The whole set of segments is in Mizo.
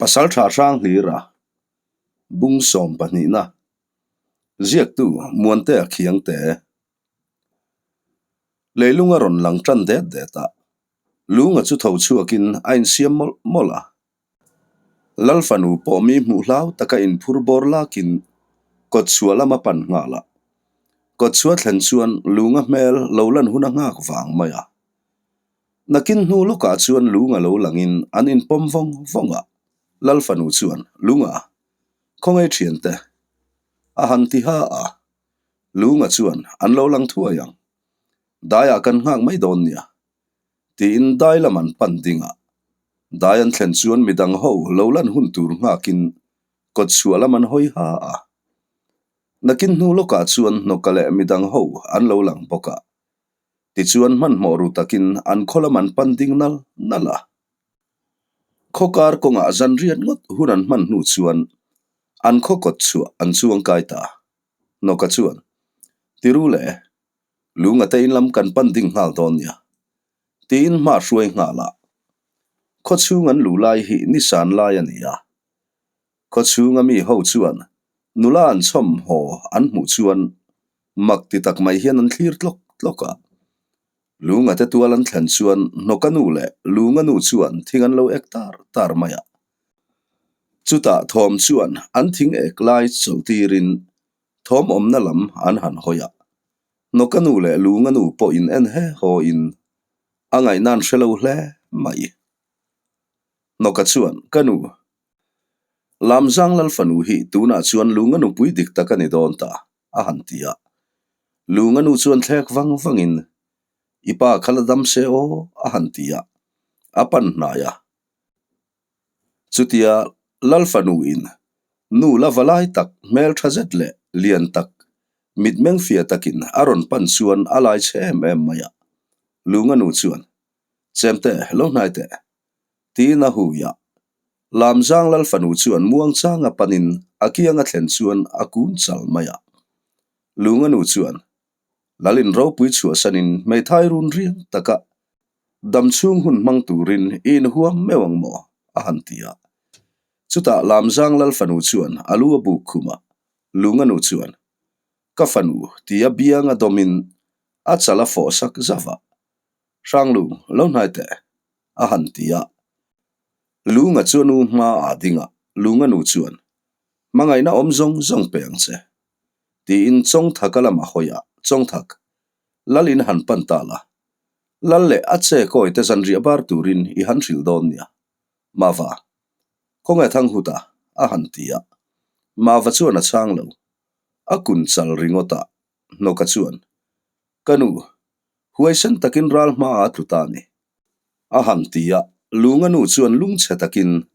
Pasaltha hrang hlira bung sawm pahnihna ziaktu Muantea Khiangte leilung a rawn lang tan det det a, lunga chu tho chhuakin a insiam mawlh mawlh a. Lalfanu pawh mi hmuh hlau taka inphur bawr lakin kawtchhuah lam a pan nghal a. Kawtchhuah thlen chuan lunga hmel lo lan hun a nghak vang mai a. Nakin hnu lawkah chuan lunga lo langin an inpawm vawng vawng a, Lalfanu chuan, Lunga, khawngaih thiante, a han ti ha a. Lunga chuan, An lo lang thuai ang. Daiah kan nghak mai dawn nia. Tiin dai lam an pan ding a. Dai an thlen chuan midang ho lo lan hun tur nghakin kawtchhuah lam an hawi ha a. Nakin hnu lawkah chuan hnawka leh midang ho an lo lang bawk a. Tichuan hmanhmawh ru takin an khaw lam an pan ding nal nal a. Khaw kar kawngah zan riat ngawt hun an hman hnu chuan an khaw kawt chhuah an chuang kai ta. Hnawka chuan, Tiru le, lunga te in lam kan pan ding nghal dawn nia, tiin hma hruai nghal a. Khaw chhung an luh lai hi nisan lai a ni a. Khaw chhunga mi ho chuan nula an chhawm haw an hmuh chuan mak ti tak mai hian an thlir tlawk tlawk a. Lunga te tual an thlen chuan hnawka nu leh lunga nu chuan thing an lo ek tar tar mai a. Chutah thawm chuan an thing ek lai chawlh tirin thawm awmna lam an han hawi a. Hnawka nu leh lunga nu pawh in en he haw in a ngaihna an hre lo hle mai. Hnawka chuan, Ka nu, Lamzang Lal fanu hi tunah chuan lunga nupui dik tak a ni dawn ta, a han ti a. Lunga nu chuan thlek vang vangin, I pa kha la dam se aw, a han ti a. A pan hnai a. Chutia Lal fanu in nu la va lai tak hmel tha zet leh lian tak mitmeng fia takin a rawn pan chuan a lai chhe em em mai a. Lunga nu chuan, Chemte, lo hnai teh. Tiin a hui a. Lamzang Lal fanu chuan muangchanga panin a kiang a thlen chuan a kun chal mai a. Lunga nu chuan Lalin ropui chhuahsanin hmeithai run riang taka dam chhung hun hmang turin i inhuam meuh ang maw? a han ti a. Chutah Lamzang Lal fanu chuan a lu a buk khum a, Lunga nu chuan, Ka fanu tia bianga dawmin a chal a fawh sak zauh a. Hranglung, lo hnai teh, a han ti a. Lunga chu a nu hma ah ding a, Lunga nu chuan, Hmangaihna awm zawng zawng pe ang che, tiin Chawngthaka lam a hawi a, Chawngthak, Lal in han pan ta la, Lal leh a che kawi te zanriah bar turin i han hrilh dawn nia, Mava, khawnge Thanghuta? a han ti a. Mava chuan a chhang lo, a kun chal ringawt a, Hnawka chuan, Ka nu, huaisen takin ral hmaah a tlu ta a ni. A han ti a, Lunga nu chuan lungchhe takin,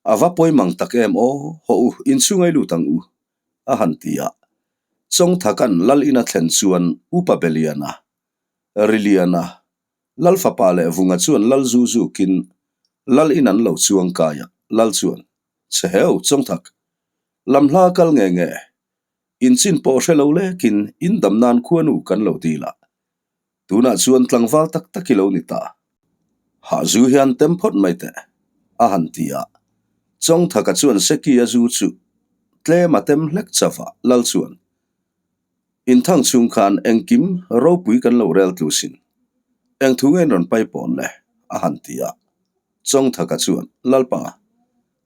A va pawimang tak em aw, hawh u, inchhungai lut ang u, a han ti a. Chawngthaka'n Lal ina thlen chuan Upa Beliana, Riliana, Lal fapa leh Vunga chuan Lal zu zukin Lal in an lo chuang kai a, Lal chuan, Chhe heu, Chawngthak, lam hla kal nge nge, Inchin pawh hre lo lekin in dam nan khuanu kan lo dil a, tunah chuan tlangval tak tak i lo ni ta. Hah zu hian tem phawt mai teh, a han ti a. Chawngthaka chuan Seki a zu chu tlem a tem hlek chauh a, Lal chuan, Inthang chhung khan engkim ropui kan lo rel tlu sin. Eng thu nge in rawn pai pawn le? a han ti a. Chawngthaka chuan, Lalpa,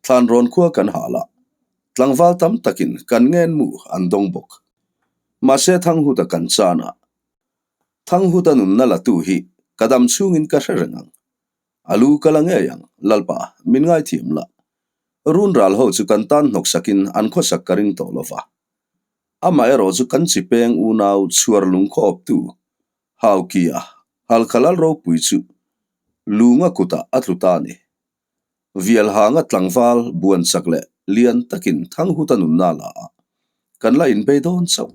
thlan rawn khua kan hal a, Tlangval tam takin kan ngenmu an dawng bawk. Mahse Thanghuta kan chan a, Thanghuta nunna latu hi ka dam chhungin ka hre reng ang. A lu ka la ngei ang, Lalpa, min ngaithiam la. Run ral ho chu kan tan hnawksakin an khawsak ka ring tawh lo va. Amaherawh chu kan chi peng unau chhuar lungkhaw awptu Haukia Halkha Lal ropui chu lunga kutah a tlu ta a ni. Vialhanga tlangval buan chak leh lian takin Thanghuta nunna la a, kan la inbei dawn chauh.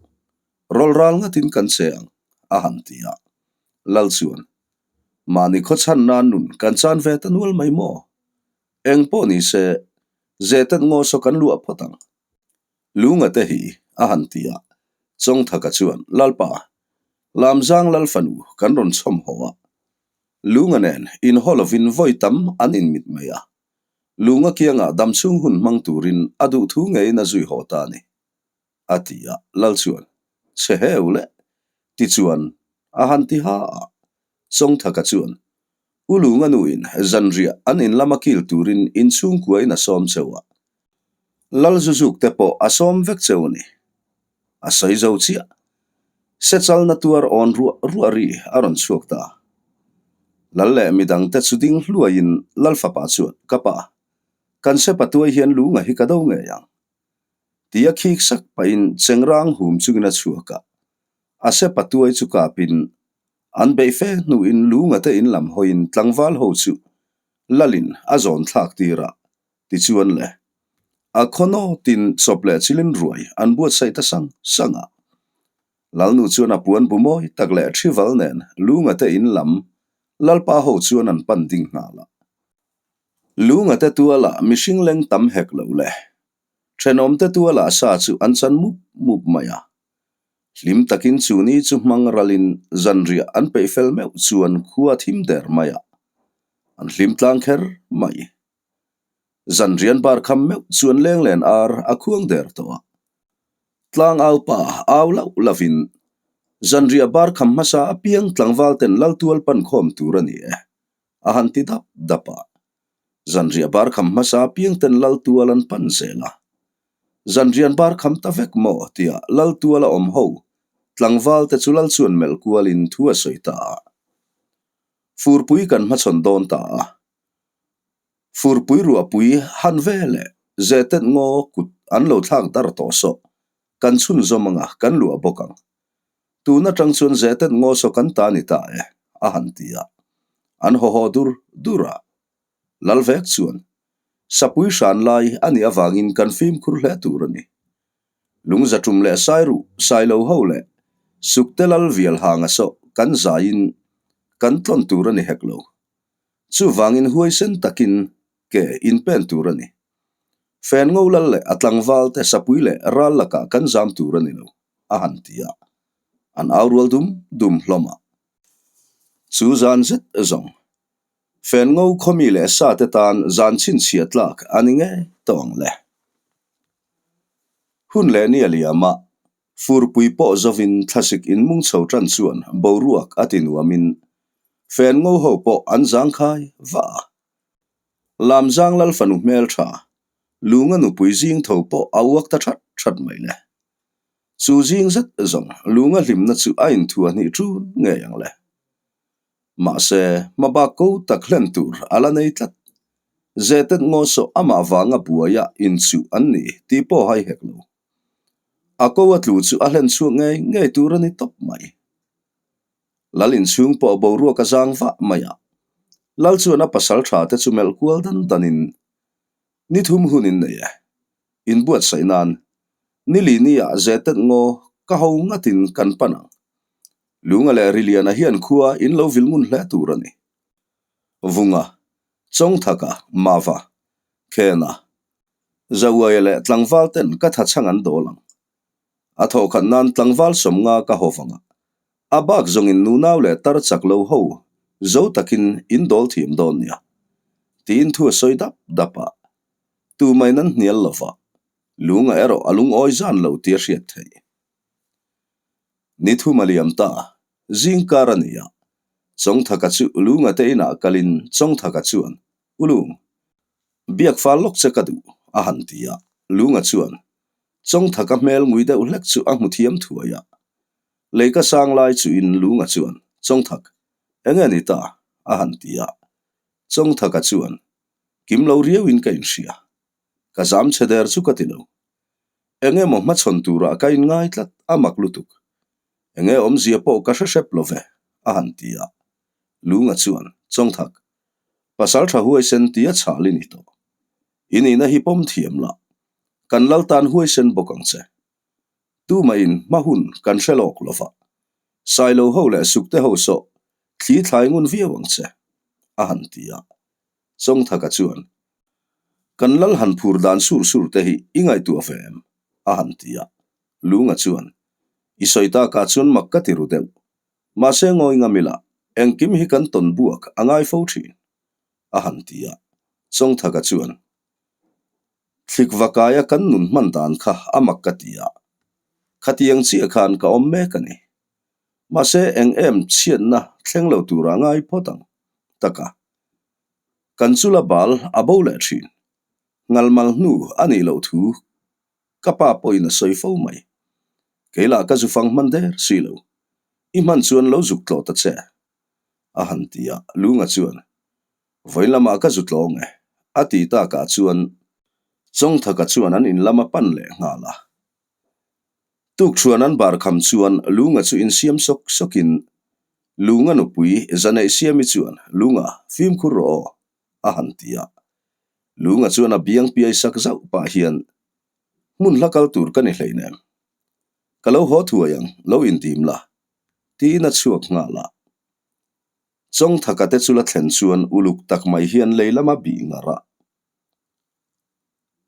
Rawl ral ngatin kan che ang, a han ti a. Lal chuan, Mahni khawchhan nan nun kan chan ve ta nual mai maw? Eng pawh ni se, Zetet ngaw saw kan luah phawt ang. Lunga te hi, a han ti a. Chawngthaka chuan, Lalpa, Lamzang Lal fanu kan rawn chhawm haw a. Lunga nen inhaw lovin vawi tam an inmit mai a. Lunga kiangah damchhung hun hmang turin a duhthu ngeiin a zui haw ta a ni, a ti a. Lal chuan, Chhe heu le, tichuan a han ti ha a. Chawngthaka chuan, U Lunga nuin zanriah an in lama kil turin inchhungkuain a sawm cheu a. Lal zuzuk te pawh a sawm vek cheu a ni. A sawi zo chiah. Sechalna tuar awn ruah ruah ri a rawn chhuak ta. Lal leh midang te chu ding hluaiin Lal fapa chuan, Ka pa, kan sepa tuai hian lunga hi ka do ngei ang. Tia khik sak pahin chengrang hum chungin a chhuak a. A sepa tuai chu kapin an beih fe hnuin lunga te in lam hawiin tlangval ho chu Lalin a zawn thlak tir a. Tichuan le, a khaw tin chawp leh chilin ruai an buatsaih ta sang sang a. Lalnu chuan a puan bu mawi tak leh thival nen Lunga te in lam Lalpa ho chuan an pan ding nghal a. Lunga te tualah mihring leng tam hek lo le. Thenawm te tualah sa chu an chan mup mup mai a. Hlim takin chu ni chu hmang ralin zanriah an peih fel meuh chuan khua thim der mai a. An hlim tlang kher mai. Zanrian bar kham meuh chuan lenglen ar a khuang der tawh a. Tlang au pa au loh lovin zanriah bar kham hmasa apiang tlangval ten laltual pan khawm tur a ni e, a han ti dap dap a. Zanriah bar kham hmasa apiang ten laltual an pan zel a. Zanrian bar kham ta vek maw tia laltual a awm ho tlangval te chu lal chuan melh kualin thu a sawi ta a. Furpui kan hmachhawn dawn ta a. Furpui ruahpui han ve leh Zetet ngaw kut an lo thlak dar tawh sawh, kan chhunzawm anga kan luah bawk ang. Tun atang chuan Zetet ngaw saw kan ta ni ta e, a han ti a. An haw haw dur dur a. Lal vek chuan, Sapui hran lai a nih avangin kan fimkhur hle tur a ni. Lungzatum leh Sairuh, Sailo ho leh Sukte Lal vial hanga saw kan zaiin kan tlawn tur a ni hek lo. Chuvangin huaisen takin ke inpen tur a ni. Fen ngo lal leh a tlangval te sapui leh ral lakah kan zam tur a ni lo, a han ti a. An au rual dum dum hlawm a. Chu zan zet zawng, fen ngo khawmi leh sa te tan zan chhinchhiah tlak a ni ngei tawh ang le. Hun leh ni a liam a, Furpui pawh zovin thlasik inmung chho tan chuan boruak a ti nuamin fen ngo ho pawh an zangkhai vah a. Lamzang lal fanu hmeltha, Lunga nupui zing tho pawh a uak ta that that mai le. Chu zing zet zawng Lunga hlimna chu a inthuah hnih ṭun ngei ang le. Mahse, hmabak ko tak hlen tur a la nei tlat. Zetet ngaw sawh amah vanga buaia inchuh an ni tih pawh hai hek lo. A ko a tlu chu a hlen chhuak ngei ngei tur a ni tawp mai. Lal inchhung pawh boruak a zang vah mai a. Lal chuan a pasal tha te chu melh kual dan danin ni thum hun in nei e. Inbuatsaih nan ni li ni ah zetet ngaw ka ho ngatin kan pan ang. Lunga leh Riliana hian khua in lo vil ngun hle tur a ni. Vunga, Chawngthaka, Mava, Khena, Zauaia leh tlangval ten ka tha chhang an dawl ang. A thawhkhat nan tlangval sawmnga ka haw vang a, a bak zawngin nunau leh tar chak lo ho zo takin in dawl thiam dawn nia, tiin thu a sawi dap dap a. Tumain an hnial lo va, lunga erawh a lungawi zan lo tih a hriat theih. Ni thum a liam ta, zingkar a ni a, Chawngthaka chu lunga te inah kalin Chawngthaka chuan, Ulung, Biak fal lawk che ka duh, a han ti a. Lunga chuan Chawngthaka hmel ngui deuh hlek chu a hmu thiam thuai a. Leika sang lai chuin Lunga chuan, Chawngthak, eng nge ni ta? a han ti a. Chawngthaka chuan, Kim lo riauin ka inhria. Ka zam che der chu ka ti lo. Eng emaw hmachhawn turah ka inngai tlat a mak lutuk. Eng nge awmzia pawh ka hre hrep lo ve, a han ti a. Lunga chuan, Chawngthak, Pasal tha huaisen tia chhal i ni tawh. I nihna hi pawm thiam la, kan lal tan huaisen bawk ang che. Tumahin hma hun kan hre lawk lo va, Sailo ho leh Sukte ho sawh thli thlai ngun viau ang che, a han ti a. Chawngthaka chuan, Kan lal han phur dan sur sur te hi i ngaihtuah ve em? a han ti a. Lunga chuan, I sawi takah chuan mak ka ti ru deuh. Mahse ngawi ngam ila, engkim hi kan tawn buak a ngai fo thin, a han ti a. Chawngthaka chuan. Thlikvakaia kan nun hman dan kha a mak ka ti a, khatiang chiah khan ka awm mek a ni. Mahse eng em chhiatna thleng lo tura ngai phawt ang taka kan chula bal a bo leh thin. Ngalmal hnu a nih loh thu ka pa pawhin a sawi fo mai. Kei lah ka zu fang hman der si lo. I hman chuan lo zuk tlawh ta che a han ti a, Lunga chuan Vawiin lamah ka zu tlawng e a ti takah chuan Chawngthaka chuan an in lam a pan leh nghal a. Tukṭhuan an bar kham chuan Lunga chu insiam sawk sawkin Lunga nupui Zaneihsiami chuan Lunga fimkhur rawh aw a han ti a. Lunga chuan a biang piai sak zauh pah hian Hmun hla kal tur ka ni hleinem. Ka lo haw thuai ang, lo indim la tiin a chhuak nghal a. Chawngthaka te chu la thlen chuan uluk tak mai hian lei lama bih ngar a.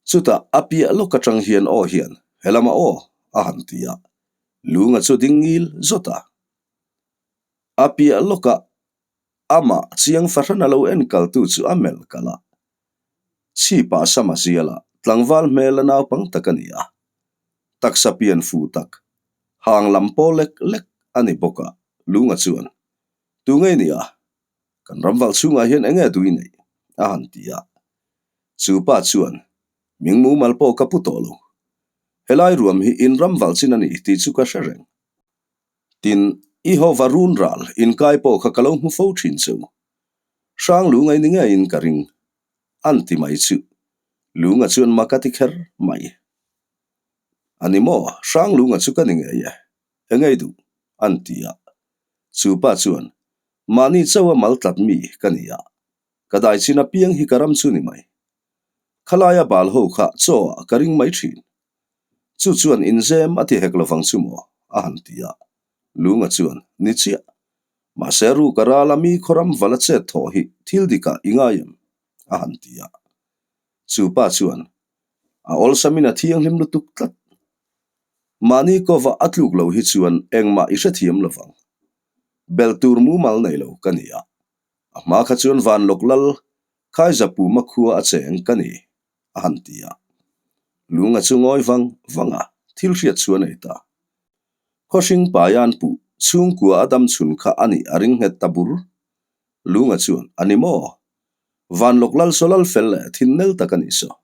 Chutah a piah lawk atang hian aw hian, He lama aw, a han ti a. Lunga chu ding ngil zawt a. A piah lawkah amah chiang fahran a lo en kaltu chu a melh kalh a. Chhipah sama ziala tlangval hmel a naupang tak a ni a. Taksa pian fu tak, hang lam paw lek lek a ni bawk a, Lunga chuan, Tu ngei ni a? Kan ramval chhungah hian eng nge tui neih? a han ti a. Chu pa chuan, Ming mumal pawh ka pu tawh lo. Helai ruam hi in ramval chin a ni tih chu ka hre reng. Tin, i hova run ral inkai pawh kha ka lo hmu fo thin che u. Hrang lu ngai ni ngeiin ka ring. An ti mai chu. Lunga chuan mak a ti kher mai. A ni maw, hrang lunga chu ka ni ngei e. Engei duh? An ti a. Chu pa chuan, Mahni chauha mal tlat mi ka ni a, ka dai chin apiang hi ka ram chu ni mai. Khalaia bal ho kha chaw ah ka ring mai thin. Chu chuan inzem a ti hek lovang chu maw? a han ti a. Lunga chuan, Ni chiah. Mahse ru ka ral a mi khawram vala chet thawh hi thil dikah i ngai em? a han ti a. Chu pa chuan, A awlsamin a thianghlim lutuk tlat. Mahni kova a tluk lo hi chuan engmah i hrethiam lovang. Bel tur mumal nei lo ka ni a. A hma kha chuan van lawk lal Khaiza puma khua a cheng ka ni, a han ti a. Lunga chu ngawi vang vang a, thil hriat chu a nei ta. Khawhring paian puh chhungkua a dam chhun kha a nih a ring nghet ta bur. Lunga chuan, A ni maw? Van lawk lal saw lal fel leh thin nel tak a nih saw.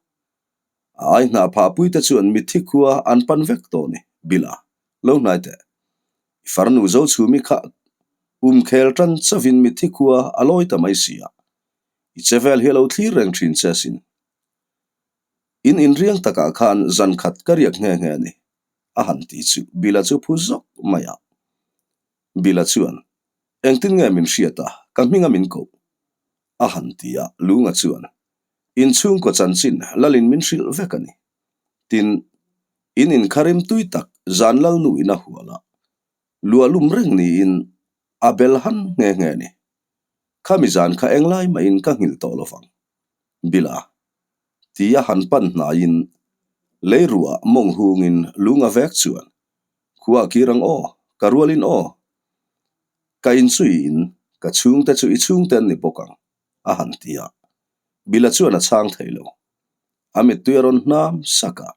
A ai hnah phah pui te chuan mitthi khua an pan vek tawh ni, Bila, lo hnai teh. I farnu zo chhumi kha um khel tan chavin mitthi khua a lawi ta mai si a. I che vel hi a lo thlir reng thin che asin. In inriang takah khan zan khat ka riak nghe nghe a ni, a han ti chu Bila chu phu zawk mai a. Bila chuan, Engtin nge min hriat a, ka hming a min koh? a han ti a, Lunga chuan, Inchhungkaw chanchin lalin min hrilh vek a ni. Tin, in inkharim tui tak zan lalnu in a hual a, luahlum reng niin a bel han nghe nghe a ni. Khami zan kha englai mahin ka nghilh tawh lovang. Bila, tia han pan hnaiin leiruah mawng hungin lung a vek chuan, Khua kir ang aw, ka rualin aw. Ka inchuiin ka chhungte chu i chhungte an ni bawk ang, a han ti a. Bila chuan a chhang thei lo. A mittui a rawn hnam sak a.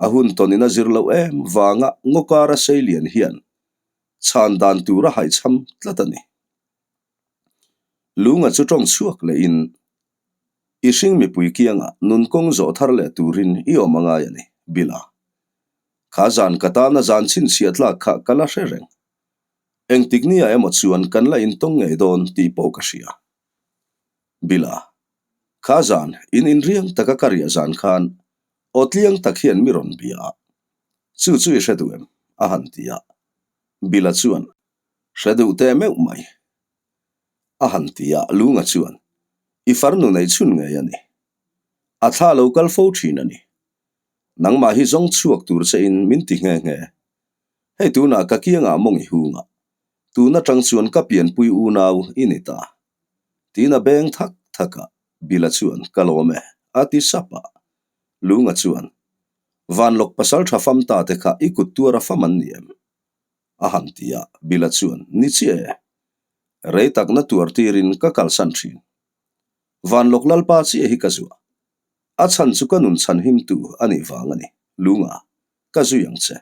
A hun tawnin a zir loh em vanga ngawkara sei lian hian chhan dan tur a haihchham tlat a ni. Lunga chu tawng chhuak lehin, I hring mipui kiangah nun kawng zawh thar leh turin i awm a ngai a ni, Bila. Kha zan ka tana zan chhinchhiah tlak kha ka la hre reng. Engtik nia emaw chuan kan la intawng ngei dawn tih pawh ka hria. Bila, Kha zan in inriang taka ka riah zan khan aw tliang tak hian mi rawn bia a. Chu chu i hre duh em? a han ti a. Bila chuan, Hre duh teh meuh mai. A han ti a, Lunga chuan, I farnu nei chhun ngei a ni. A thla lo kal fo thin a ni. Nangmah hi zawng chhuak tur che in min ti nghe nghe. Hei tunah ka kiangah mawng i hungah. Tun atang chuan ka pianpui unau i ni ta. Tiin a beng thak thak a, Bila chuan, Ka lawm e, a ti sap a. Lunga chuan, Vanlawk pasal tha fam ta te kha i kut tuar a fam an ni em? A han ti a, Bila chuan, Ni chiah e. Rei takna tuar tirin ka kalsan thin. Vanlawk lalpa chiah hi ka zuah. A chhan chu ka nun chhan himtu a nih vang a ni. Lunga, ka zui ang che.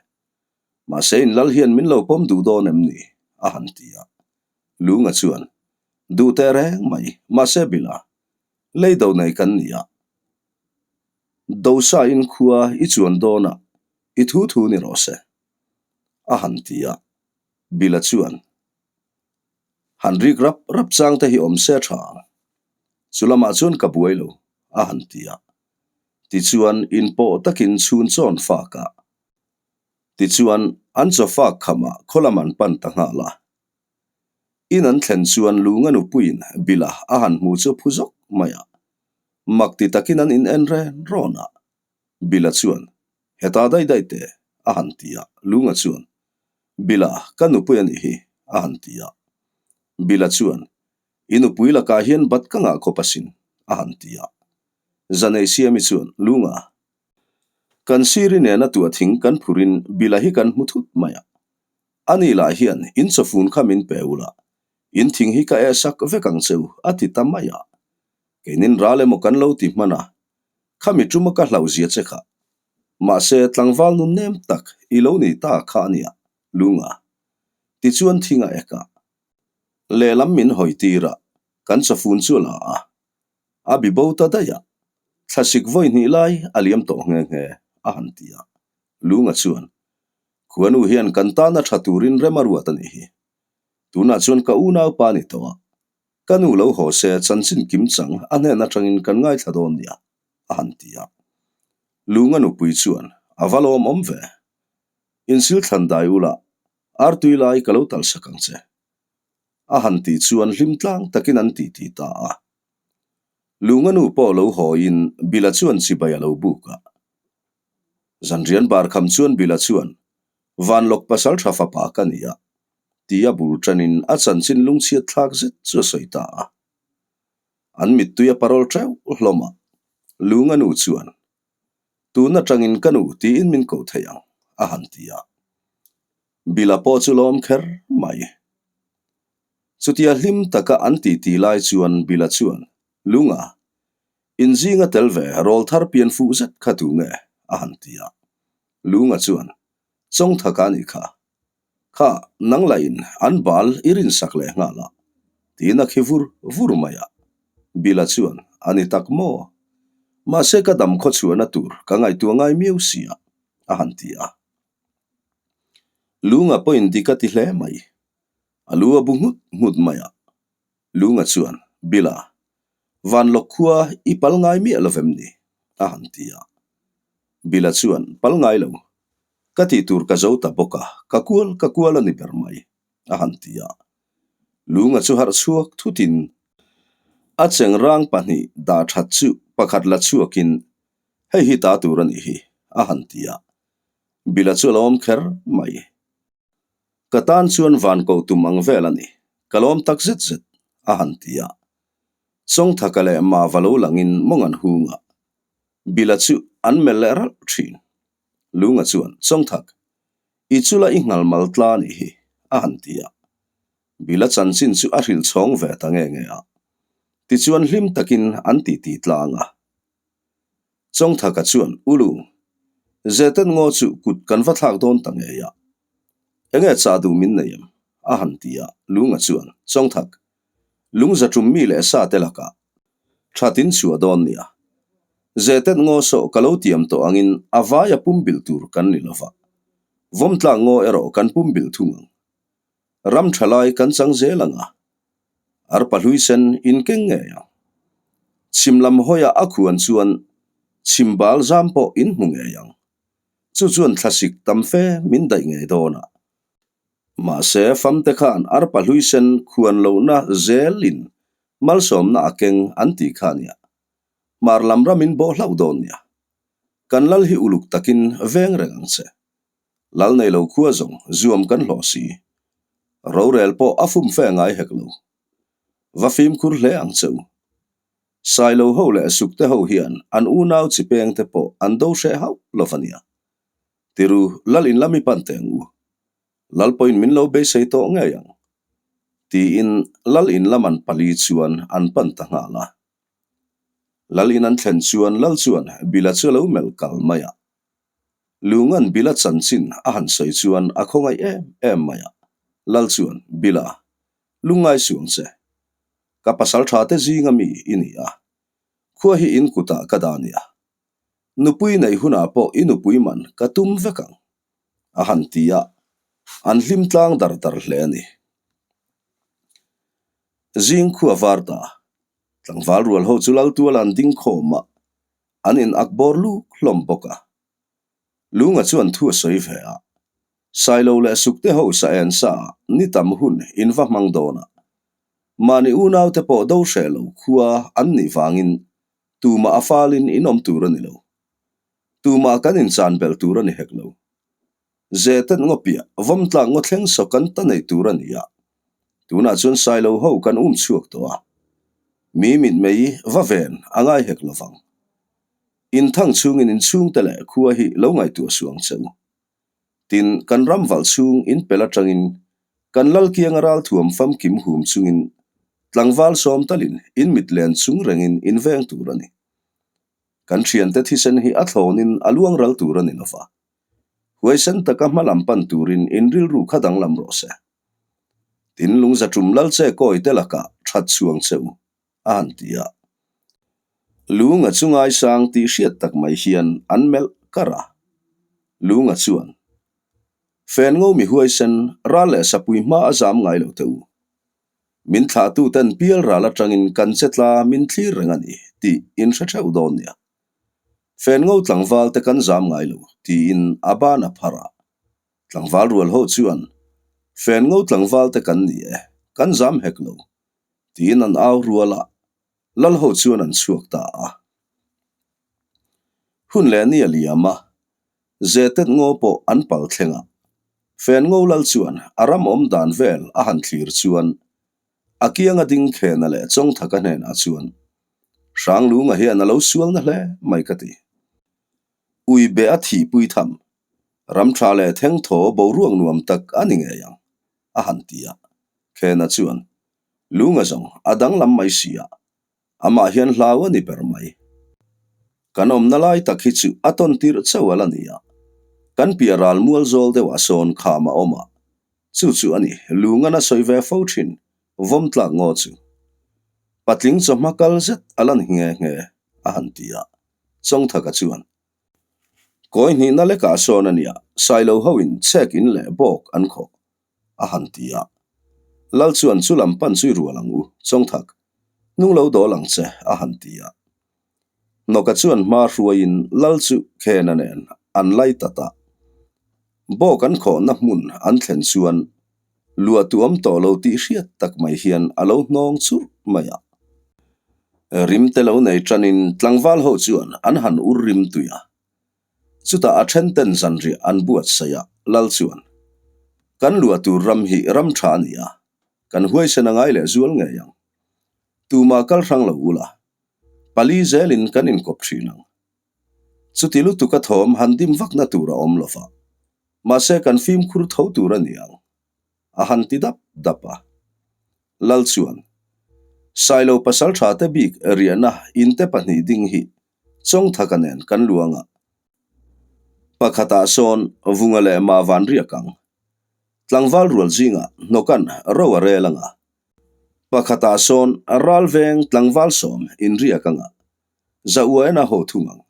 Mahse in lal hian min lo pawm duh dawn em ni? a han ti a. Lunga chuan, Duh teh reng mai, mahse Bila, lei do nei kan ni a. Dosa in khua i chuan dawn a, i thu thu ni rawh se, a han ti a. Bila chuan, Han rik rap rap chang te hi awm se tha ang. Chu lamah chuan ka buai lo, a han ti a. Tichuan, inpawh takin chhun chawn fak a. Tichuan, an chaw fak khamah khaw lam an pan ta nghal a. In an thlen chuan Lunga nupuiin Bila a han hmu chu phu zawk mai a. Mak ti takin an in en ren rawn a. Bila chuan, Heta daih daih teh, a han ti a. Lunga chuan, Bila, ka nupui a nih hi, a han ti a. Bila chuan, I nupui lakah hian bat ka ngah khawp asin, a han ti a. Zanei Siami chuan, Lunga, kan siri nena tuah thing kan phurin Bila hi kan hmu thut mai a. Ani lah hian in chawfun kha min pe ula, in thing hi ka eh sak vek ang cheu, a ti ta mai a. Keinin ral emaw kan lo ti hman a, khami tuma ka hlauhzia che kha. Mahse, tlangval nun nem tak i lo ni ta kha a nia, Lunga. Tichuan thing a ek a. Lehlam min hawi tir a, kan chawfun chu a la a. A bi bo ta daih a, thlasik vawi hnih lai a liam tawh nghe nghe, a han ti a. Lunga chuan, Khuanu hian kan tana tha turin rem a ruat a nih hi. Tunah chuan ka unaupa ni tawh a, ka nu lo haw se chanchin kim chang a hnen atangin kan ngaithla dawn nia, a han ti a. Lunga nupui chuan, A va lawmawm ve. Insil thlan dai ula, artui lai ka lo talsak ang che. A han tih chuan hlim tlang takin an titi ta a. Lunga nu pawh lo hawiin Bila chuan chibai a lo buk a. Zanrian bar kham chuan Bila chuan, Vanlawk pasal tha fapa ka ni a, tia bul tanin a chanchin lungchhiat thlak zet chu a sawi ta a. An mittui a parawl teuh hlawm a, Lunga nu chuan, Tun atangin ka nu tiin min ko thei ang, a han ti a. Bila pawh chu lawm kher mai. Chutia hlim taka an titi lai chuan Bila chuan, Lunga, inzinga tel ve rawl thar pian fuh zet kha tu nge? a han ti a. Lunga chuan, Chawngthaka a nih kha. Kha, nang lahin an bal i rinsak leh nghal a, tiin a khi vur vur mai a. Bila chuan, A ni tak maw? Mahse ka dam khaw chhuahna tur ka ngaihtuah ngai miau si a, a han ti a. Lunga pawhin dik a ti hle mai. A lu a bu nghut nghut mai a. Lunga chuan, Bila, Vanlawk khua i pal ngai miah lo vem ni? a han ti a. Bila chuan, Pal ngai lo. Ka tih tur ka zo ta bawk a, ka kual ka kual a ni ber mai, a han ti a. Lunga chu harh chhuak thutin a chengrang pahnih dah that chu pakhat la chhuakin, Hei hi ta tur a nih hi, a han ti a. Bila chu a lo awm kher mai. Ka tan chuan van ko tum ang vel a ni. Ka lawm tak zet zet, a han ti a. Chawngthaka leh Mava lo langin mawng an hung a. Bila chu an melh leh ralh thin. Lunga chuan, Chawngthak, i chula i nghal mal tla a nih hi, a han ti a. Bila chanchin chu a hrilh chhawng ve ta nge nge a. Tichuan hlim takin an titi tlang a. Chawngthaka chuan, Ulu, Zeten ngaw chu kut kan va thlak dawn ta ngei a. Enge chah duh min nei em? a han ti a. Lunga chuan, Chawngthak, lungza tum mi leh sa te lakah that in chhuah dawn nia. Zeten ngaw sawh ka lo tiam tawh angin a vaia pumbilh tur kan ni lova. Vawmtlak ngaw erawh kan pumbilh thung ang. Ram tha lai kan chang zel ang a. Arpa hlui sen in keng ngei ang. Chhim lam hawiah a khuan chuan chhim bal zam pawh in hmu ngei ang. Chu chuan thlasik tam fe min daih ngei dawn a. Mahse famte khan arpa hlui sen khuan lohna zelin malsawmna a keng an tih kha nia. Hmar lam ram in bawh hlauh dawn nia. Kan lal hi uluk takin veng reng ang che. Lal nei lo khua zawng zuam kan hlawh si. Rorel pawh a fum fe ngai hek lo. Va fimkhur hle ang che u. Sailo ho leh Sukte ho hian an unau chi peng te pawh an do hreh hauh lo va nia. Tiru Lal in lam i pan teh ang u. Lal pawhin min lo beisei tawh ngei ang. Tiin Lal in lam an pali chuan an pan ta nghal a. Lal in an thlen chuan Lal chuan Bila chu a lo melh kal mai a. Lungan Bila chanchin a han sawi chuan a khawngaih em em mai a. Lal chuan, Bila, lungngai suang che. Ka pasal tha te zinga mi i ni a. Khua hi in kutah ka dah nia. Nupui neih hunah pawh i nupui man ka tum vek ang, a han ti a, an hlim tlang dar dar hle a ni. Zing khua var ta, tlangval rual ho chu Laltuala an ding khawm a, an in ak bawr luk hlawm bawk a. Lunga chuan thu a sawi ve a, Sailo leh Sukte ho sa en sa ah ni tam hun in va hmang dawn a, mahni unaute pawh do hreh lo khua an nih vangin Tumah a falin in awm tur a ni lo. Tumah kan inchan belh tur a ni hek lo. Zetet ngaw piah, vawm tlak ngaw thleng saw kan ta nei tur a ni a. Tunah chuan Sailo ho kan um chhuak tawh a. Mi mitmei va ven a ngai hek lo vang. Inthang chhungin inchhungte leh khua hi lo ngaihtuah suh ang che u. Tin, kan ram valh chhung in pel atangin kan lal kianga ralthuam famkim hum chungin tlangval sawm talin in mit len chung rengin in veng tur a ni. Kan thiante thisen hi a thlawnin a luang ral tur a ni lova. Huaisen taka hma lam pan turin in rilru kha danglam rawh se. Tin, lungzatum lal che kawi te lakah that chhuang che u. a han ti a. Lunga chu ngaisang tih hriat tak mai hian an melh kar a. Lunga chuan, Fen ngo mi huaisen, ral leh sapui hma a zam ngai lo teh u. Min thlahtu ten pial ral atangin kan che tla min thlir reng a ni tih in hre theuh dawn nia. Fen ngo tlangval te kan zam ngai lo tiin a ban a phar a. Tlangval rual ho chuan, Fen ngo tlangval te kan ni e, kan zam hek lo Tiin an au rual a, lal ho chuan an chhuak ta a. Hun leh ni a liam a, Zetet ngaw pawh an pal thleng a. Fen ngo lal chuan a ram awm dan vel a han thlir chuan a kianga ding khena leh Chawngthaka hnenah chuan, Hranglunga hian a lo sualna hle mai ka ti. Ui be a thihpui tham, ram tha leh thengthaw boruak nuam tak a ni ngei ang, a han ti a. Khena chuan, Lunga zawng a danglam mai si a, amah hian hlau a ni ber mai. Kan awmna lai tak hi chu a tawn tirh chauh a la ni a, kan piah ral mual zawl deuhah sawn kham a awm a, chu chu a ni Lungan a sawi ve fo thin vawm tlak ngaw chu. Patling chawhma kal zet a la ni nghe nghe, a han ti a, Chawngthaka chuan, Kawi hnihna lekah sawn a nia, Sailo hoin chhek in leh bawk an khawh. a han ti a. Lal chuan chu lam pan chu i rual ang u, Chawngthak, hnung lo dawl ang che, a han ti a. Hnawka chuan hma hruaiin Lal chu Khena nen an lai ta ta. Bawk an khawhna hmun an thlen chuan luah tuam tawh lo tih hriat tak mai hian a lo hnawng churh mai a. Rim te lo nei tanin tlangval ho chuan an han ur rim tui a. Chutah a then ten zanriah an buatsaih a, Lal chuan, Kan luah tur ram hi ram tha a ni a, kan huaisen a ngai leh zual ngei ang. Tumah kal hrang lo ula, pali zelin kan inkawp thin ang. Chuti lutuk a thawm han dim vakna tur a awm lova, mahse kan fimkhur tho tur a ni ang. A han ti dap dap a. Lal chuan, Sailo pasal tha te bik riahna inte pahnih ding hi Chawngthaka nen kan luang a. Pakhatah sawn Vunga leh Mah van riak ang. Tlangval rual zingah hnawkan ro a rel anga. Pakhatah sawn Ralveng tlangval sawm in riak anga. Za uaina ho thung ang.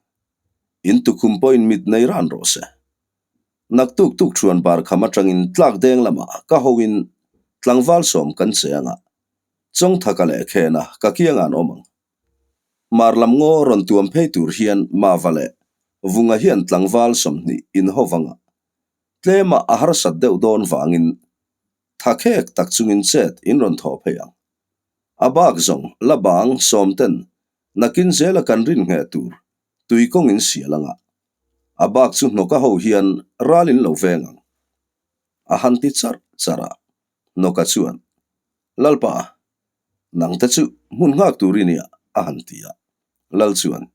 In tukhum pawhin mit nei ran rawh se. Naktuk tuk thuan bar kham atangin tlak deng lamah ka hoin tlangval sawm kan che anga. Chawngthaka leh Khena ka kiangah an awm ang. Mar lam ngaw rawn tuam phei tur hian Mava leh Vunga hian tlangval 20 inho vanga tlema a harsat deuh dawn vangin tha khek tak chungin chet in rawn thawh phei ang. A bak zawng la bang sawmten nakin zela kan rin ngheh tur tui kawngin sial anga a bak chu hnawka ho hian ral in lo veng ang. A han ti charh charh a, Hnawka chuan, Lalpa, Nang te chu hmun nghak tur i nia, a han ti a. Lal chuan,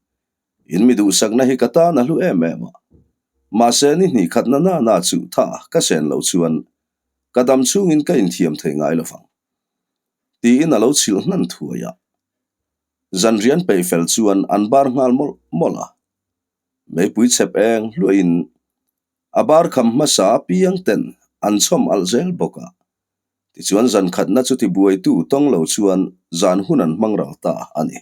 In mi duhsakna hi ka tan a hlu em em a. Mahse ni hnih khatna na na chu tha ka sen lo chuan ka dam chhungin ka inthiam thei ngai lo vang. Tiin a lo chhilh hnan thuai a. Zanrian peih fel chuan an bar nghal mawlh mawlh a. Meipui chhep eng hluahin a bar kham hmasa apiang ten an chhawm alh zel bawk a. Tichuan zan khatna chu tibuaitu tawng lo chuan zan hun an hmang ral ta a ni.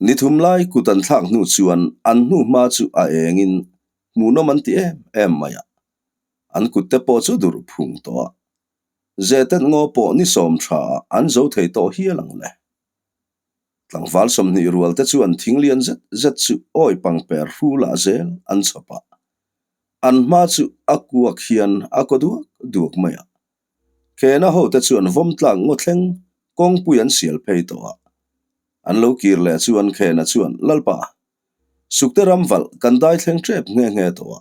Ni thum lai kut an thlak hnu chuan an hnu hma chu a engin hmuhnawm an ti em em mai a. An kutte pawh chu durh phung tawh a. Zetet ngaw pawh ni sawm tha ah an zo thei tawh hial ang le. Tlangval 20 rual te chuan thing lian zet zet chu awi pangper hru lah zel an chhawp a. An hma chu a kuak hian a kaw duak duak mai a. Khena ho te chuan vawm tlak ngaw thleng kawngpui an sial phei tawh a. An lo kir leh chuan Khena chuan, Lalpa, Sukte ram valh kan dai thleng tep nghe nghe tawh a.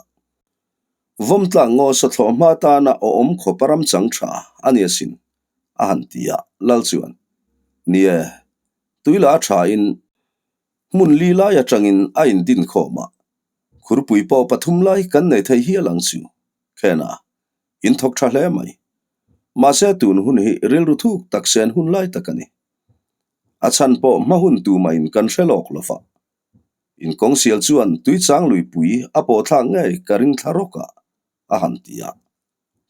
Vawm tlak ngaw sawthlawh hma tana awm khawp a ram chang tha a ni asin, a han ti a, Lal chuan, Ni e, tui la a tha in hmun li lai atangin a indin khawm a, khurpui pawh pathum lai kan nei thei hial ang chu, Khena, in thawk tha hle mai. Mahse tun hun hi rilru thuk tak sen hun lai tak a ni. A chhan pawh hma hun tumahin kan hre lawk lo va. Inkawngsial chuan tuichang luipui a pawhthlak ngei ka ring thla rawk a, a han ti a.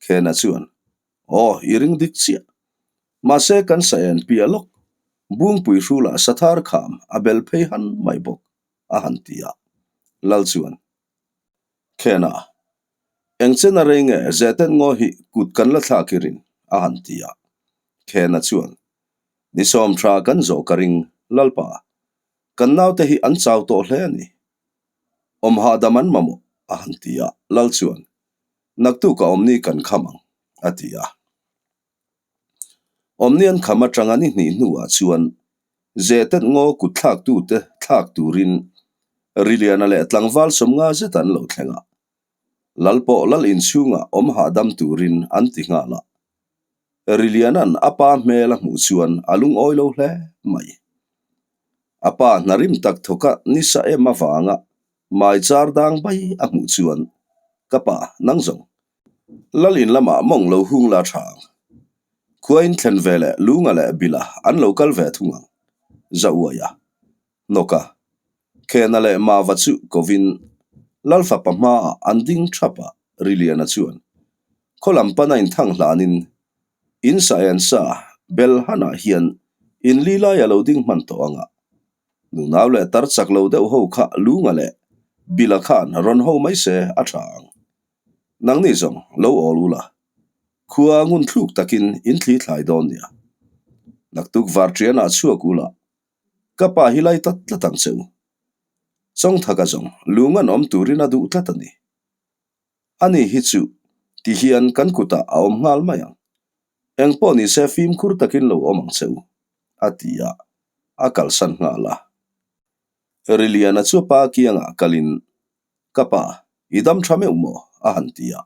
Khena chuan, Aw, i ring dik chiah. Mahse kan sa en piah lawk, Bungpui hrulah sathar kham a bel phei han mai bawk, a han ti a. Lal chuan, Khena, eng chen a rei nge Zetet ngaw hi kut kan la thlak i rin? a han ti a. Khena chuan, Ni sawm tha kan zawh ka ring, Lalpa. Kan naute hi an chau tawh hle a ni. Awm hahdam an mamawh, a han ti a, Lal chuan, Naktuk a awmni kan kham ang, a ti a. Awmni an kham atanga ni hnih hnuah chuan Zetet ngaw kut thlaktute thlak turin Riliana leh tlangval 50 zet an lo thleng a. Lal pawh lal inchhungah awm hahdam turin an ti nghal a. Riliana'n a pa hmel a hmuh chuan a lungawi lo hle mai. A pa hna rim tak thawka nisa em avanga mai char dang bai a hmuh chuan, Ka pa, nang zawng. Lal in lamah mawng lo hung la tha ang. Khua in thlen ve leh Lunga leh Bila an lo kal ve thung ang. Za uai a. Hnawk a. Khena leh Mava chu kovin Lal fapa hmaah an ding thap a, Riliana chuan khaw lam pana inthang hlanin in sa en sa bel hanah hian in li lai a lo ding hman tawh ang a. Nunau leh tar chak lo deuh ho kha Lunga leh Bila khan rawn ho mai se a tha ang. Nangni zawng lo awl ula, khua ngun thluk takin in thli thlai dawn nia. Naktuk varṭianah chhuak ula, Ka pa hi lai tlat tlat ang che u. Chawngthaka zawng lung an awm turin a duh tlat a ni. Ani hi chu ti hian kan kutah a awm nghal mai ang. Eng pawh ni se fimkhur takin lo awm ang che u, a ti a, a kalsan nghal a. Riliana chu pa kiangah kalin, Ka pa, i dam tha meuh maw? a han ti a.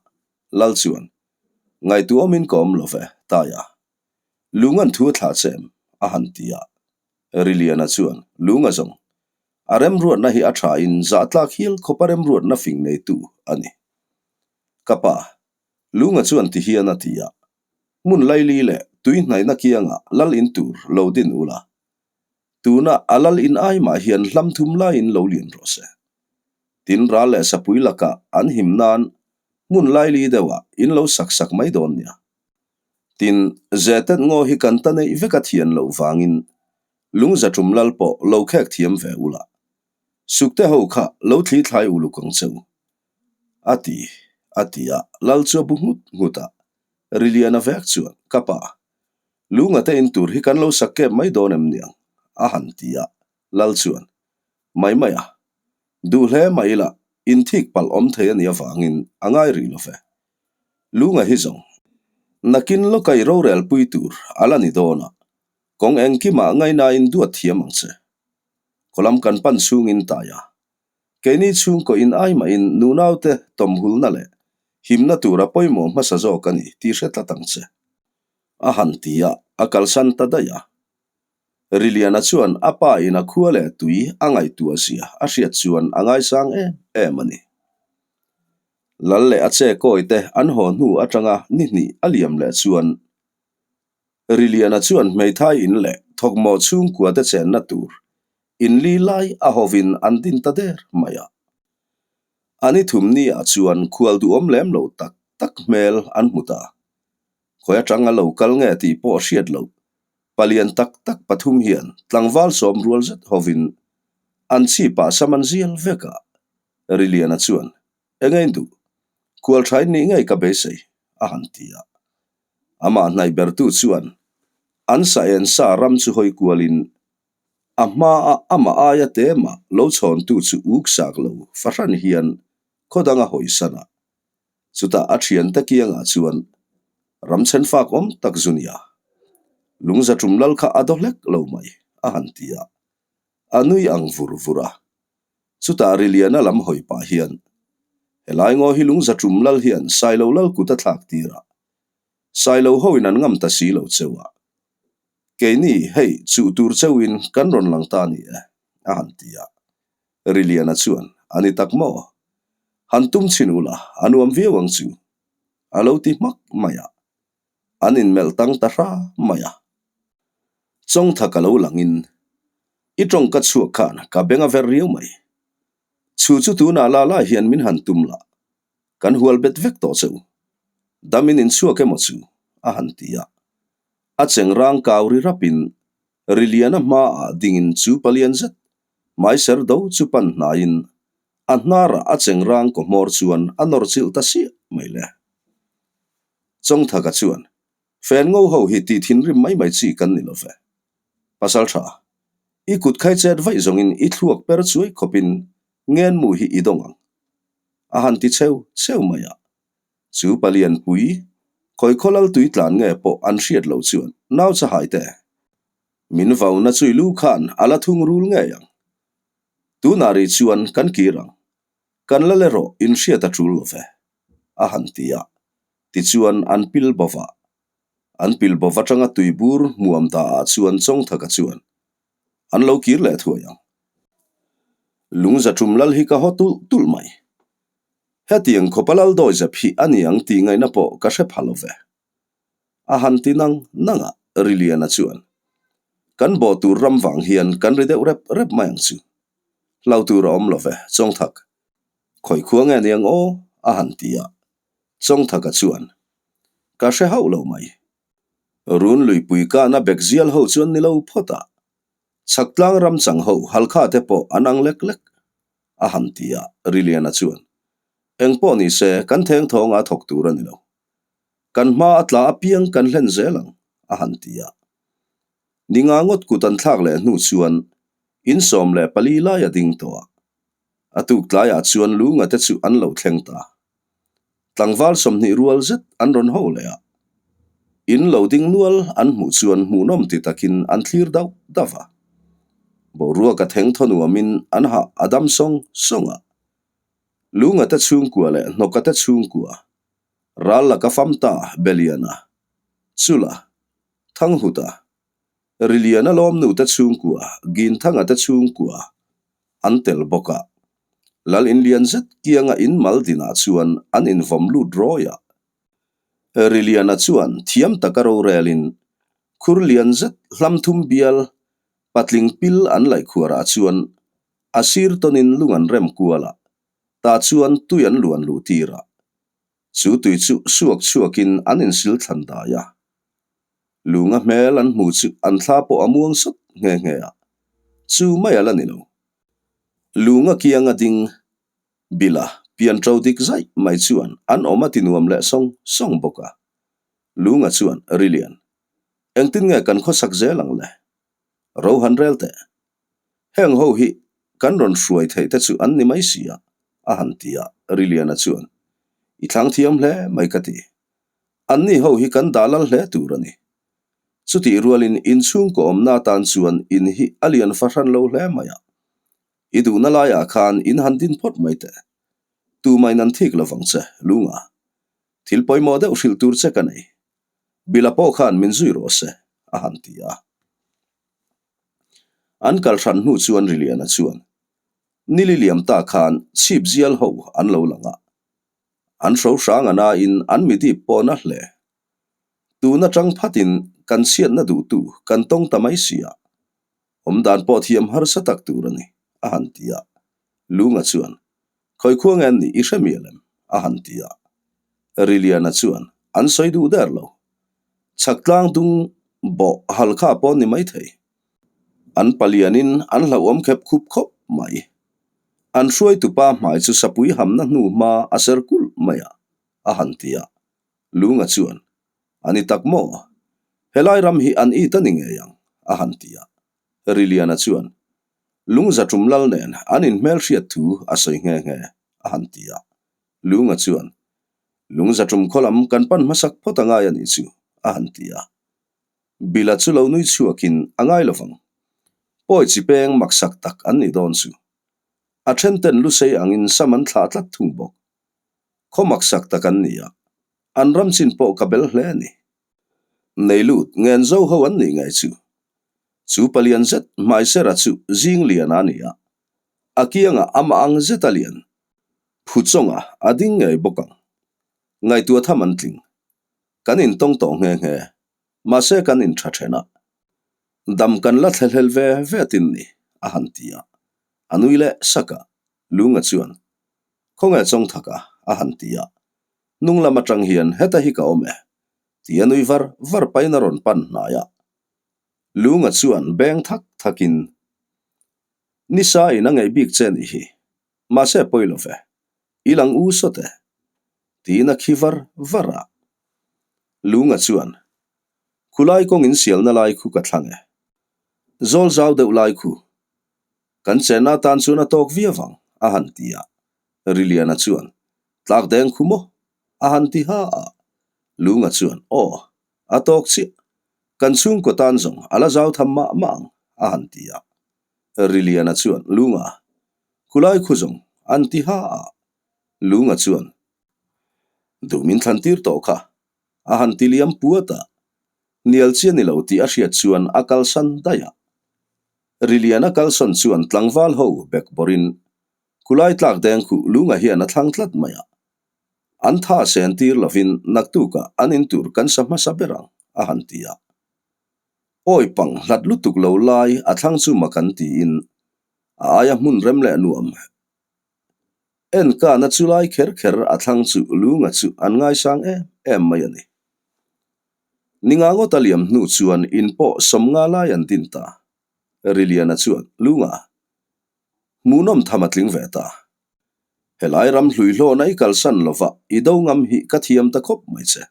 Lal chuan, Ngaihtuahawmin ka awm lo ve, Taia. Lung an thu a thlah che em? a han ti a. Riliana chuan, Lung a zawng. A remruatna hi a thain zahtlak hial khawp a remruatna fing neitu a ni. Ka pa, Lunga chuan ti hian a ti a, Hmun laili leh tui hnaihna kiangah lal in tur lo din ula. Tuna a lal in ai mah hian hlam thum laiin lo lian rawh se. Tin ral leh sapui lakah an him nan hmun laili deuhah in lo sak sak mai dawn nia. Tin, Zetet ngaw hi kan ta neih vek a thian loh vangin lungza tum lal pawh lo khek thiam ve ula. Sukte ho kha lo thli thlai uluk ang che u. A ti, a ti a, lal chu a bu nghut nghut a. Riliana vek chuan, Ka pa, lunga te in tur hi kan lo sak kep mai dawn em niang? a han ti a, lal chuan, Mai mai a, duh hle mai ila inthik palh awm thei a nih avangin a ngai rih lo ve. Lunga hi zawng, nakin lawka i rorel pui tur a la ni dawn a, kawng engkimah ngaihnain duat thiam ang che. Kawlam kan pan chhungin tai a, keini chhungkaw in ai mahin nunaute tawmhulna leh himna tura pawimawh hmasa zawk a ni tih hre tlat ang che. A han ti a, a kalsan ta daih a. Riliana chuan a pa in a khua leh tui a ngaihtuah zia a hriat chuan a ngaisang em em a ni. Lal leh a che kawi te an haw hnu atanga ni hnih a liam leh chuan Riliana chuan hmeithai in leh thawkmawh chhungkuate chenna tur inli lai a hovin an din ta der mai a. A ni thum ni ah chuan khual duhawm lem lo tak tak hmel an hmu ta. Khawi atang a lo kal nge tih pawh hriat loh palian tak tak pathum hian tlangval sawm rual zet hovin an chhipah sam an zial vek a, Riliana chuan, Eng ein duh? Khual thain nih ngei ka beisei, a han ti a. Amah hnaih bertu chuan an sa en sa ram chu hawi kualin a hmaa amah aia temah lo chhawntu chu uk sak lo fahran hian khaw dang a hawisan a. Chutah a thiante kiangah chuan ram chhenfak awm tak zu nia. Lungza tum lal kha a daw hlek lo mai, a han ti a. A nui ang vur vur a. Chutah Riliana lam hawi pah hian, Helai ngaw hi lungza tum lal hian Sailo lal kut a thlak tir a. Sailo hoin an ngam ta si lo cheu a. Keini, hei, chuh tur cheuin kan rawn lang ta ni e, a han ti a. Riliana chuan, A ni tak maw? Han tum chhin ula, a nuam viau ang chu, a lo ti hmak mai a. An inmelh tang ta hra mai a. Chawngtha ka lo langin, I tawng ka chhuak khan ka beng a ver riau mai. Chu chu tunah la lai hian min han tum la, kan hual bet vek tawh che u. Damin inchhuak emaw chu, a han ti a. A chengrang kau ri rapin Riliana hmaah dingin chu palian zet hmaiser do chu pan hnaiin a hnarah a chengrang kaw hmawr chuan a nawr chilh ta siah mai le. Chawngthaka chuan, Fen ngo ho hi tih thinrim mai mai chi kan ni lo ve. Pasal tha, i kut khai chet vaih zawngin i thluak per chuai khawpin ngenmu hi i dawng ang. A han ti cheu cheu mai a. Chu palian pui, khawi khawlal tui tlan nge pawh an hriat loh chuan nau chahai te, min vauna chui lu khan a la thung rul ngei ang. Tunah rih chuan kan kir ang, kan lal erawh inhriat a tul lo ve, a han ti a. Tichuan an pil bova. An pil bova atanga tui bur hmuam dah ah chuan Chawngthaka chuan an lo kir leh thuai ang. Lungza tum lal hi ka haw tulh tulh mai. Hetiang khawpa lal dawizep hi a ni ang tih ngaihna pawh ka hre pha lo ve. A han ti nang nang a, Riliana chuan, Kan bawh tur ram vang hian kan ri deuh rep rep mai ang chu. Hlau tur a awm lo ve, Chawngthak. Khawi khua nge niang aw? a han ti a. Chawngthaka chuan, Ka hre hauh lo mai. Run luipui kahna bek zial ho chuan ni lo phawt a. Chhaktlang ram chang ho Halkha te pawh an ang lek lek. A han ti a, Riliana chuan, Eng pawh ni se, kan theng thawng a thawk tur a ni lo. Kan hma a tla apiang kan hlen zel ang, a han ti a. Ninga ngawt kut an thlak leh hnu chuan in 14 lai a ding tawh a. A tuk tlaiah chuan lunga te chu an lo thleng ta. Tlangval 20 rual zet an rawn ho leh a. In lo ding nual an hmuh chuan hmuhnawm ti takin an thlir dauh dauh a. Boruak a theng thaw nuamin an hah a dam sawng sawng a. Lunga te chhungkua leh hnawka te chhungkua ral laka fam ta Beliana, Chula, Thanghuta, Riliana lawmnu te chhungkua, Ginthanga te chhungkua an tel bawk a. Lal inlian zet kianga in mal dinah chuan an invawm lut rawi a. Riliana chuan thiam taka rorelin khur lian zet hlam thum bial patling pil an laih khuarah chuan a sir tawnin lung an rem kual a, tah chuan tui an luan luh tir a. Chu tui chu suak chhuakin an insil thlan dai a. Lunga hmel an hmu chu an thla pawh a muang sawt nghe nghe a, chu mai a la ni lo. Lunga kianga ding Bila pian ṭo dik zaih mai chuan an awm a ti nuam leh sawng sawng bawk a. Lunga chuan, Rilian, engtin nge kan khawsak zel ang le? Ro han rel teh. Heng ho hi kan rawn hruai theih te chu an ni mai si a, a han ti a, Riliana chuan, I thlang thiam hle mai ka ti. Anni ho hi kan dah lal hle tur a ni. Chutih rualin inchhungkaw awmna atan chuan in hi a lian fahran lo hle mai a. I duhna laiah khan in han din phawt mai teh. Tumain an thik lovang che, Lunga. Thil pawimawh deuh hrilh tur che ka nei. Bila pawh khan min zui rawh se, a han ti a. An kal hran hnu chuan Riliana chuan, Nili liam ta khan chhip zial ho an lo lang a. An hro hrang a nain an midip pawh na hle. Tun atang phatin kan chhiatna duhtu kan tawng ta mai si a, awm dan pawh thiam harsa tak tur a ni, a han ti a. Lunga chuan, Khawi khua nge an nih i hre mial em? a han ti a. Riliana chuan, An sawi duh der lo. Chhak tlang dung bawh hal kha pawh ni maithei. An palianin an hlauhawm khep khup khawp mai. An hruaitupa hmai chu sapui hamna hnu hma a ser kulh mai a, a han ti a. Lunga chuan, A ni tak maw? Helai ram hi an it a ni ngei ang, a han ti a. Riliana chuan, Lungza tum lal nen an inhmelhriat thu a sawi nghe nghe, a han ti a. Lunga chuan, Lungza tum khaw lam kan pan hmasak phawt a ngai a nih chu, a han ti a. Bila chu lo nui chhuakin a ngai lovang. Pawi chi peng maksak tak an nih dawn chu. A then ten lusei angin sam an thlah tlat thung bawk. Khaw maksak tak an ni a, an ram chin pawh ka bel hle a ni. Nei lut ngen zo ho an nih ngai chu. Chu palian zet hmaisera chu zing lian a ni a, a kiangah amah ang zet a lian phu chawnga a ding ngei bawk ang. Ngaihtuah tham an tling. Kan intawng tawh nghe nghe, mahse kan intha then a. Dam kan la thlahlel ve ve tin ni, a han ti a. A nui leh sak a, Lunga chuan, Khawnge chawng thak a? a han ti a. Hnung lam atang hian heta hi ka awm e, ti a nui var var pahin a rawn pan hnai a. Lunga chuan beng thak thakin, Nisa in a ngeih bik che nih hi, mahse pawi lo ve, i lang u sawt e, tiin a khi var var a. Lunga chuan, Khulai kawng in sialna lai khu ka thlang e. Zawl zau deuh lai khu. Kan chenna atan chuan a tawk viau ang, a han ti a. Riliana chuan, Tlak deng khu maw? a han ti ha a. Lunga chuan, Aw, a tawk chiah. Kan chhungkaw tan zawng a la zau tham mah mah ang, a han ti a. Riliana chuan, Lunga, khulai khu zawng an ti ha a. Lunga chuan, Duh min thlan tir tawh kha, a han ti liam puat a. Hnial chi a ni lo tih a hriat chuan a kalsan daih a. Riliana kalsawn chuan tlangval ho bek bawrhin Khulai tlak deng khuh lunga hian a thlang tlat mai a. An tha sen tir lovin naktukah an in tur kan sa hmasa ber ang, a han ti a. Awi pang hlat lutuk lo lai a thlang chu mak an tiin a aia hmun rem leh nuam Enkana chu lai kher kher a thlang chu lunga chu an ngaisang em em mai a ni. Ninga ngawt a liam hnu chuan in pawh sawmnga lai an din ta. Riliana chuan, Lunga, hmuhnawm tham a tling ve ta. Helai ram hluihlawna i kalsan lova i do ngam hi ka thiam ta khawp mai che.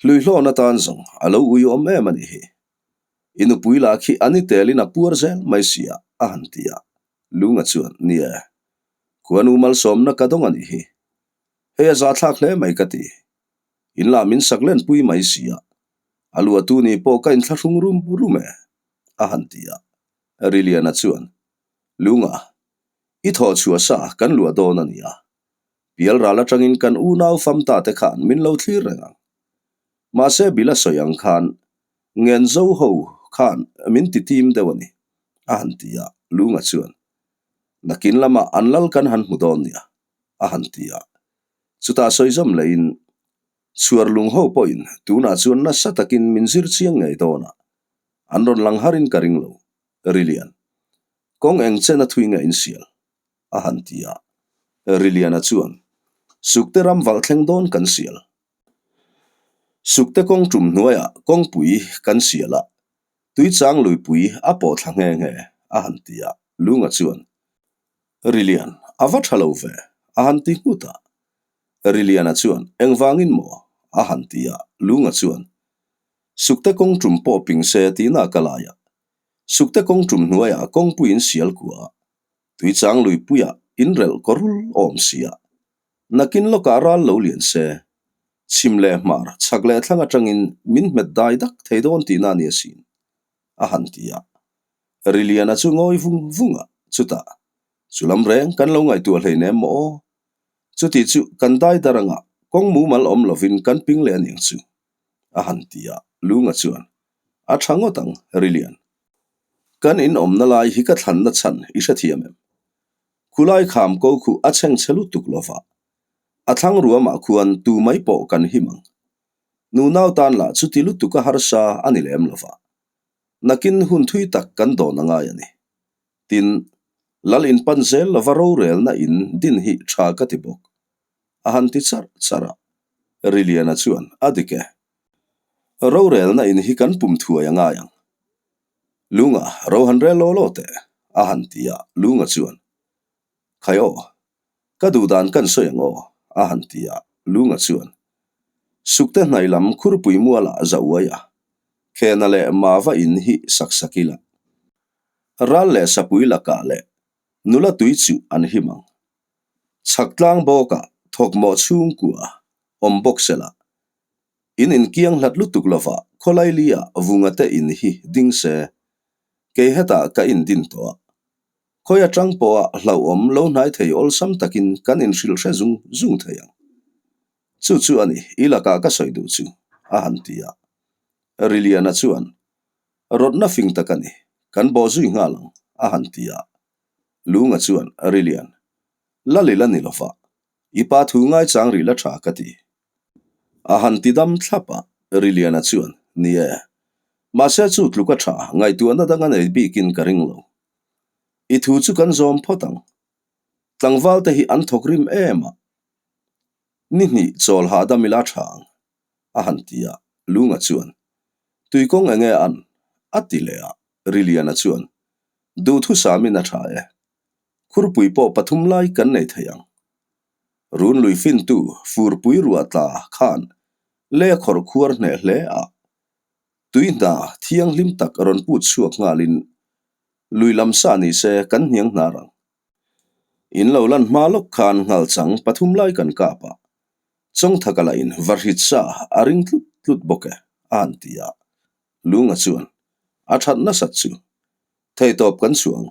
Hluihlawna tan zawng a lo ui awm em a nih hi. I nupui lah khi a ni telin a puar zel mai si a, a han ti a. Lunga chuan, Ni e, khuanu malsawmna ka dawng a nih hi. Hei a zahthlak hle mai ka ti. In lah min sak lenpui mai si a, a luahtu ni pawh ka inthlahrung rum rum e, a han ti a. Riliana chuan, Lunga, i thawh chhuah sa kan luah dawn a ni a. Pialral atangin kan unau famta te khan min lo thlir reng ang. Mahse Bila sawi ang khan ngen zo ho khan min ti tim deuh a ni, a han ti a. Lunga chuan, Nakin lamah an lal kan han hmu dawn nia, a han ti a. Chutah sawi zawm leiin, Chhuar lung ho pawhin tunah chuan nasa takin min zir chiang ngei dawn a, an rawn lang harin ka ring lo, Rilian. Kawng eng chen a thui nge in sial? a han ti a. Riliana chuan, Sukte ram valh thleng dawn kan sial. Sukte kawng tum hnuaiah kawngpui kan sial a, tuichang luipui a pawh thla nghe nghe, a han ti a. Lunga chuan, Rilian, a va tha lo ve, a han ti nghut a. Riliana chuan, Engvangin maw? a han ti a. Lunga chuan, Sukte kawng tum pawh ping se tihna ka lai a. Sukte kawng tum hnuaiah kawngpuiin sial kua a, tuichang luipuiah inrelh kawrul awm si a. Nakin lawkah ral lo lian se, chhim leh hmar, chhak leh thlang atangin min hmet dai dak thei dawn tihna a ni asin, a han ti a. Riliana chu ngawi vung vung a, chutah, Chu lam reng kan lo ngaihtuah hleinem maw aw? Chuti chu kan dai dar anga kawng mumal awm lovin kan ping leh aniang chu, a han ti a. Lunga chuan, A tha ngawt ang, Rilian. Kan in awmna lai hi ka thlanna chhan i hrethiam em? Khulai kham ko khu a chheng chhe lutuk lova, a thlang ruamah khuan tu mai pawh kan him ang. Nunau tan lah chuti lutuk a harsa a ni lem lo va. Nakin hun thui tak kan dawn a ngai a ni. Tin, Lal in pan zel lova rorelna in din hi tha ka ti bawk. A han ti charh charh a. Riliana chuan, A dik e. Rorelna in hi kan pum thuai a ngai ang. Lunga, ro han rel law law teh, a han ti a, Lunga chuan, Khai aw, ka duh dan kan sawi ang aw, a han ti a, Lunga chuan, Sukte hnaih lam khurpui mualah za uai a, Khena leh Mava in hi sak sak ila. Ral leh sapui lakah leh nula tui chu an him ang. Chhak tlang bawkah thawkmawh chhungkua awm bawk sela, In inkiang hlat lutuk lova khawlaili ah vunga te in hi ding se, kei hetah ka in din tawh a. Khawi atang pawha hlauhawm lo hnai thei awlsam takin kan inhrilh hre zung zung thei ang. Chu chu a ni, i lakah ka sawi duh chu, a han ti a. Riliana chuan, Rawtna fing tak a ni, kan bawh zui nghal ang, a han ti a. Lunga chuan, Rilian, Lalil a ni lova, i pa thu ngaichang rih la tha ka ti. A han ti dam thlap a, Riliana chuan, Ni e. Mahse chu tluk a tha, ngaihtuahna dang a nei bikin ka ring lo. I thu chu kan zawm phawt ang. Tlangval te hi an thawk rim em a. Ni hnih chawl hahdam ila tha ang, a han ti a, Lunga chuan, Tuikawng enge an? a ti leh a, Riliana chuan, Duhthusamin a tha e. Khurpui pawh pathum lai kan nei thei ang. Run lui fintu furpui ruah tla khan lei a khawrh khuar hneh hle a, tui hna thianghlim tak rawn put chhuak nghalin lui lam sa ni se kan hniang hnar ang. In lo lan hma lawk khan nghal chang pathum lai kan kap a, Chawngthaka lahin varhit sa a ring tlut tlut bawk e, a han ti a. Lunga chuan a that nasat chu theihtawp kan chhuang.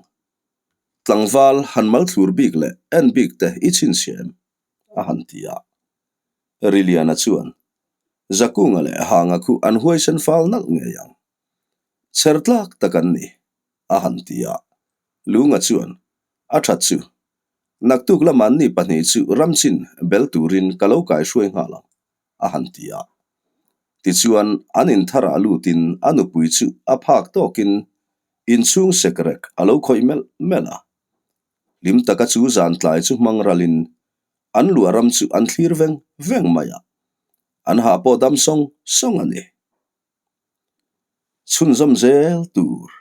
Tlangval han mal thlur bik leh en bik te i chhinchhiah em? a han ti a. Riliana chuan, Zakunga leh Hanga khu an huaisen fal nalh ngei ang. Chher tlak tak an ni, a han ti a. Lunga chuan, A that chu. Naktuk lamah ni pahnih chu ramchin bel turin ka lo kaihruai nghal ang, a han ti a. Tichuan, an intharah lutin a nupui chu a phak tawkin inchhung sekrek a lo khawih melh melh a. Hlim taka chu zan tlai chu hmang ralin an luah ram chu an thlir veng veng mai a, an hah pawh dam sawng sawng a ni. Chhunzawm zel tur.